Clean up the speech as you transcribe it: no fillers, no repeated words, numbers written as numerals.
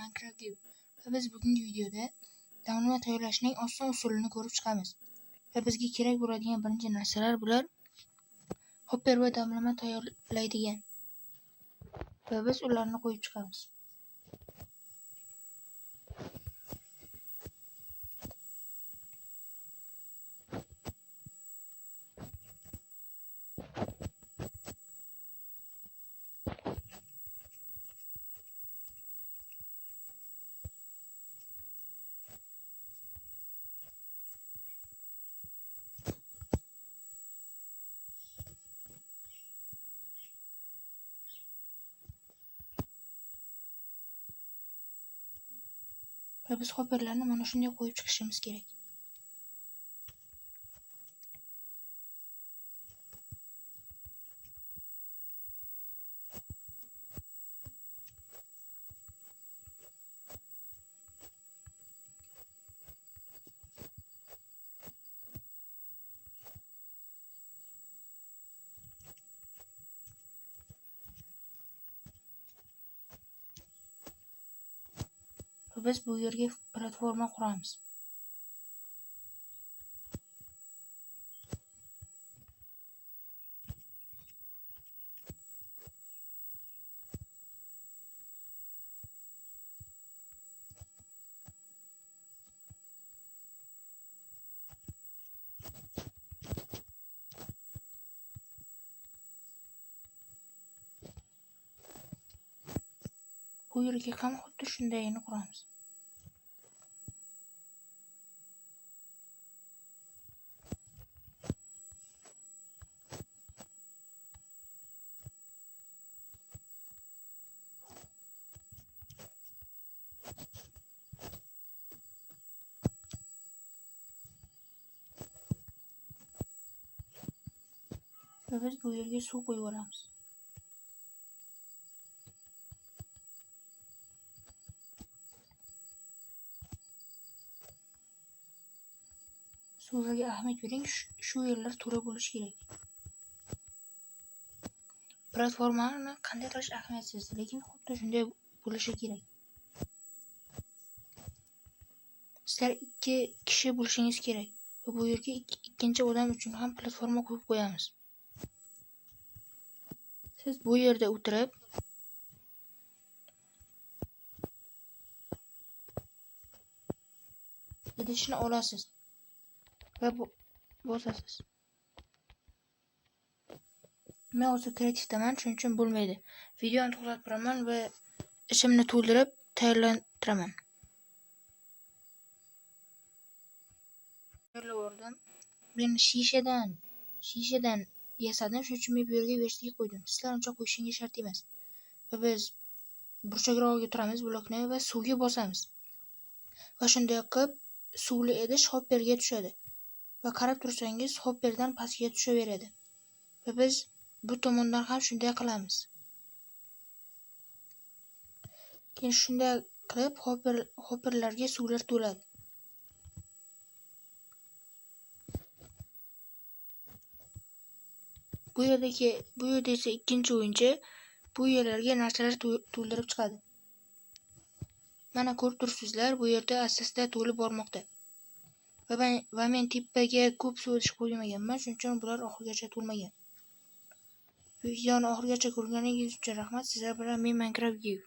Minecraft Give. Va biz bugungi videoda damlama tayyorlashning oson usulini ko'rib chiqamiz. Va bizga kerak bo'ladigan birinchi narsalar bular hopper va damlama tayyorlaydigan. Va biz ularni qo'yib chiqamiz. Va biz hopperlarni mana shunday qo'yib chiqishimiz kerak. Biz bu yerga platforma quramiz. Bu yerga ham xuddi shundayini quramiz. Va biz bu yerga suv qo'yib olamiz. Suvlarga ahamiyat bering, shu yerlar to'la bo'lishi kerak. Platformani qanday qilish ahamiyatsiz, lekin xuddi shunday bo'lishi kerak. Sizlar 2 kishi bo'lishingiz kerak va bu yerga ikkinchi odam uchun ham platforma qo'yib qo'yamiz. Siz bu yerda o'tirib idishni olasiz va bosasiz. Men hozir kreativdaman, shuning uchun bo'lmaydi. Videoni to'xtatib turaman va ishimni to'ldirib tayyorlantiraman. Tayyorlab. Men shishadan yasadim, shuning uchun men bu yerga vertik qo'ydim. Sizlar uncha qo'yishingiz shart emas. Va biz burchakrog'iga turamiz blokni va suvga bosamiz. Va shunday qilib suvli idish hopperga tushadi. Va qarab tursangiz hopperdan pastga tushaveradi. Va biz bu tomondan ham shunday qilamiz. Keyin shunday qilib hopperlarga suvlar to'ladi. Bu yerda esa ikkinchi o'yinchi bu yerlarga narsalar to'ldirib chiqadi. Mana ko'rib turibsizlar, bu yerda asosida to'lib bormoqda. Va men tepaga ko'p suv idish qo'ymaganman, shuning uchun bular oxirigacha to'lmagan. Videoni oxirigacha ko'rganingiz uchun rahmat. Sizlar bilan men Minecraft Give.